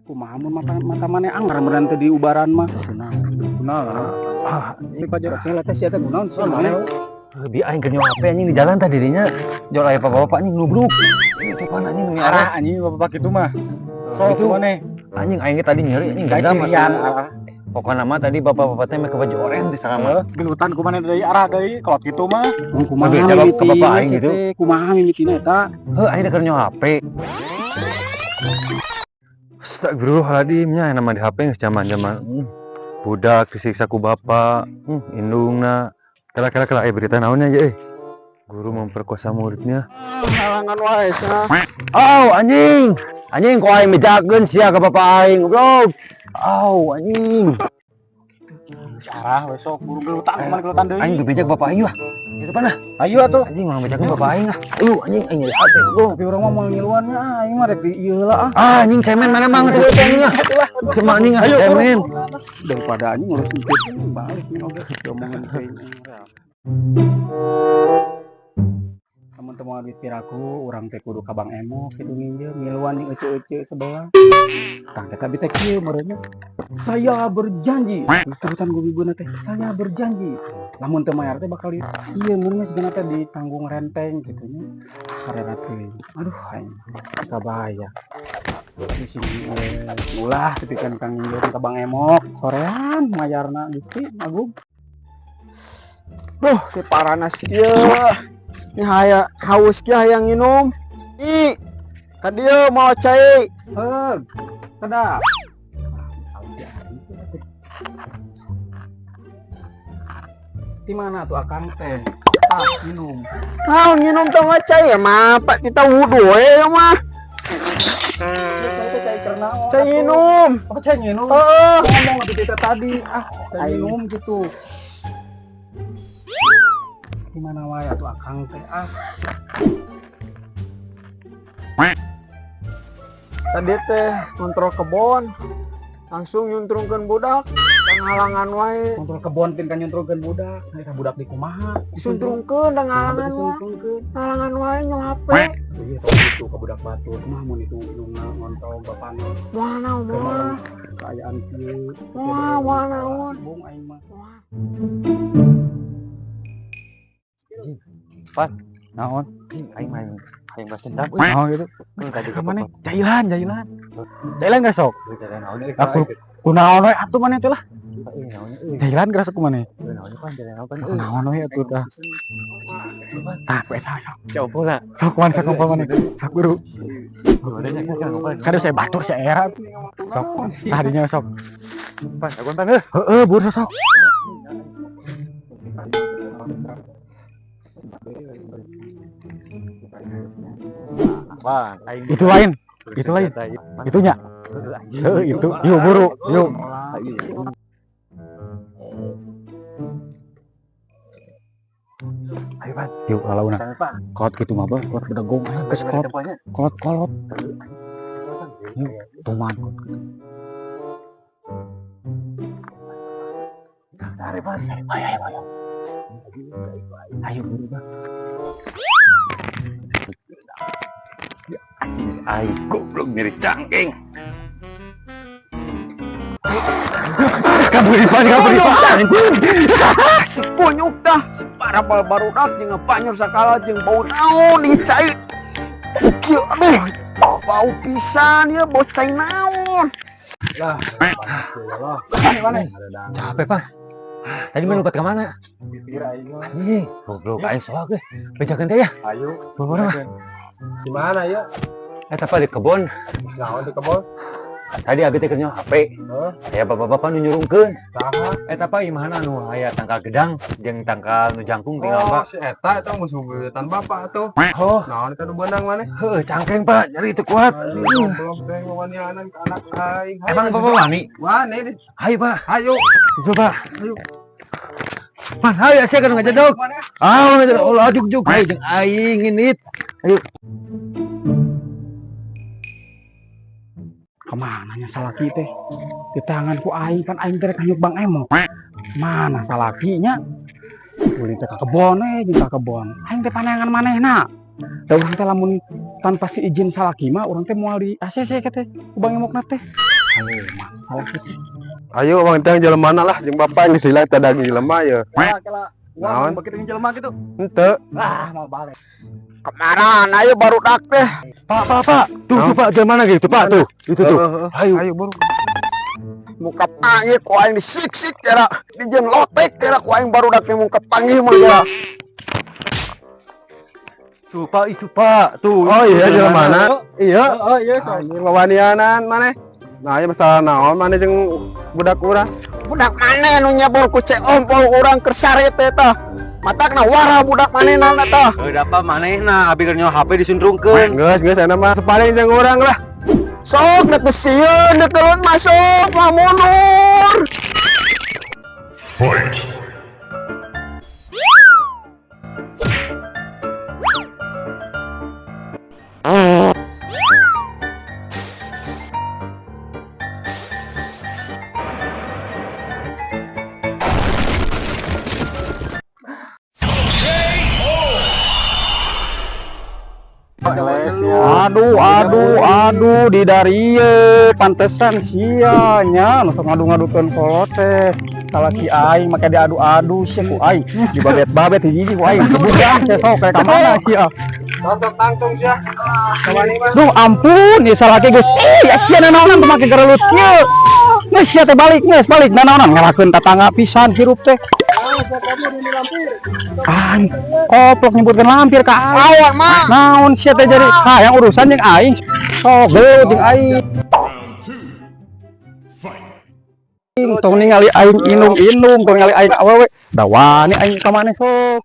Kumaha mun mata mata maneh anggar meureun teh diubaran mah. Kunaon? Kunaon? Ah, Ini pajak teh teh sia teh kunaon sih maneh? Lebih aing keur nyewa HP anjing di jalan tadi dinya. Jol aya bapak-bapak anjing nubruk. Ieu teh pan anjing nu Arah anjing bapak kitu mah. Sok Itu maneh. Anjing aing tadi nyeri anjing dendam Cirian masih. arah. Pokokna mah tadi bapak-bapak teh make baju oranye di sana mah. Gelutan ku maneh deui arah deui kolot kitu mah. Mun kumaha Lebih jawab ke bapak aing mimitina gitu. sia teh? Kumaha mimitina eta? Heuh, aing keur nyewa HP. Astagfirullahaladzim nya nama di HP geus zaman-zaman budak disiksa ku bapak, indungna. Kela kela kela berita naonnya ya eh. Guru memperkosa muridnya. Halangan wae cenah. Oh, anjing. Anjing kok aing bejakeun sia ka bapak aing, goblok. Au, anjing. Si arah we sok buru gelutan kumaha gelutan deui. Aing dibejak bapak aing wah. Itu pana. Ayo atuh. Anjing mah bejakeun bapak aing ah. Ayo anjing aing nyeri HP goblok. Tapi urang mah moal ngiluan nya, aing mah rek di ieu lah ah. Ah, anjing cemen mana mang geus anjing ah. Sama anjing ah cemen. Daripada anjing ngurus kitu balik nih oge diomongan teh. Teman-teman duit piraku, urang teh kudu ka Bang Emok kitu nginjeum ngiluan jeung ece-ece sebelah. Tah teh kabeh teh kieu meureunnya. Saya berjanji, turutan ku bibuna teh, saya berjanji. Lamun teu mayar teh bakal di ieu meureunnya sigana teh ditanggung renteng kitu nya. Hareureun teuing. Aduh aing kabaya. Di sini ulah tepikeun kang nginjeum ka Bang Emok, sorean mayarna Gusti Agung. Duh, si paranas kieu. Ini haya haus kieu hayang nginum. Ih, ka dieu mau cai. Heuh, sedap. Di mana tuh akang teh? Ah, minum. Naon nginum teh mah cai ya mah, Pak kita wudu we ya mah. Cai teh cai keur naon? Cai nginum. Apa cai nginum? Heeh. Ngomong atuh kita tadi, ah, cai minum gitu. Di mana wae atuh akang teh ah. Tadi teh ngontrol kebon. Langsung nyuntrungkeun budak, halangan wae. Ngontrol kebon pin kan nyuntrungkeun budak. Eta budak di kumaha? Disuntrungkeun da ngalangan wae. Disuntrungkeun. Ngalangan wae nyo HP. Iya, tau gitu ka budak batur. Kumaha mun itu indungna ngontrol bapana. Moal naon moal. Kaayaan kieu. Moal moal naon. Bung aing mah. Pan, Naon? aing main aing balas dendam. Naon gitu. Tadi Ka maneh? Jailan, jailan. Jailan geus sok. Jailan naon euy? Aku kunaon we atuh maneh teh lah. Euy naon euy. Jailan geus ku maneh. Naon pan jailan naon pan euy. Kunaon we atuh tah. Tah ku eta sok. Coba lah. Sok maneh sok ngumpul maneh. Sok guru. Kade saya batur saya era. Sok. Tah dinya sok. Pan, aku pan heuh. Heeh, buru sok. Pan, aing Itu lain. Itu lain. Itunya. Heeh, itu. Yuk buru, yuk. Ayo pan. Yuk lalauna. Kolot kitu mah beuh, kolot bedegong aing geus kolot kolot kolot. Yuk, tuman. Sare pan. Ayo ayo ayo. Ayo buru bang. Aing goblok nyeri cangking. Kabur pan, kabur pan. Si kunyuk tah, si parabal barudak jeung ngapanyur sakala jeung bau naon ieu cai. Kieu aduh, bau pisan ieu bau cai naon. Lah, mana? Capek, Pak. Tadi mana lupa ke mana? Pipir aing mah. Anjing, goblok aing soak euy. Bejakeun teh ya. Ayo. Boro mah. Di mana ya? Eta apa di kebon? Naon di kebon? Tadi abi teh keur nyewa HP. Heuh. Aya bapak-bapak nu nyurungkeun. Saha? Eta apa imahna nu aya tangkal gedang jeung tangkal nu jangkung tinggal Oh, Pak. si eta eta musuh bebuyutan bapak atuh. Oh, Naon eta nu beunang maneh? heuh cangkeng Pak, nyeri teu kuat. Goblok teh ngawanianan ka anak aing. Emang bapak wani? Wani di. Hayu Pak, Hayu. itu Pak. Ayo. Pan, hayu sia kan ngajedog. Ah, ngajedog. Oh, ajuk juk hayu jeung aing nginit. Ayo. Kemana nya salaki teh? Di tangan ku aing kan aing teh rek hanyuk Bang Emok. Mana salakinya? Ulin teh ka kebon we jeung ka kebon. Aing teh panangan manehna. Da urang teh lamun tanpa si izin salaki mah urang teh moal di ACC teh ku Bang Emokna teh. Ayo, salah sih. Ayo urang teh jelema lah jeung bapak geus hilang teh daging jelema ye. Kela kela. Naon? Begitu jelema gitu. Henteu. Ah, mau balik. Kemarin ayo barudak teh. Pak, pak, pak. Tuh, tuh, Pak, jelema gitu, Pak, tuh. Itu tuh. Ayo ayo buru. Muka panggih ku aing disiksik kira dijen lotek kira ku aing barudak teh muka panggih mah kira. Tuh, Pak, itu, Pak. Tuh. Oh iya jelema mana? Iya. Oh iya, so. Anjing wawanianan maneh. Nah, ieu masalah naon maneh jeung budak urang? Budak maneh nu nyebor ku ceompol urang keur sare teh tah. Matakna wara budak manehna tah. Heuh, apa manehna abi keur nyawa HP disundrungkeun. Geus geus aya mah sepaling jeung urang lah. Sok dek sieun dek kelut masuk mah mundur. Fight! Aduh, aduh, aduh, di darie pantesan sia nya masuk ngadu-ngadukeun kolot teh. Salaki aing make diadu-adu sia ku aing. Dibabet-babet hiji ku aing. Budak teh sok kayak ka mana sia. Tonton tangtung sia. Kawani mah. Duh, ampun, ieu salaki geus. Ih, ya sia nanaonan teh make gerelut kieu. Geus sia teh balik, geus balik nanaonan ngalakeun tatangga pisan hirup teh. Aing koplok nyebutkeun lampir ka aing. Awan mah. Naon sia teh jadi hayang urusan jeung aing. Sok geut jeung aing. Round two. Fight! Tong ningali aing inung-inung, tong ningali aing awewe. Da wani aing ka maneh sok.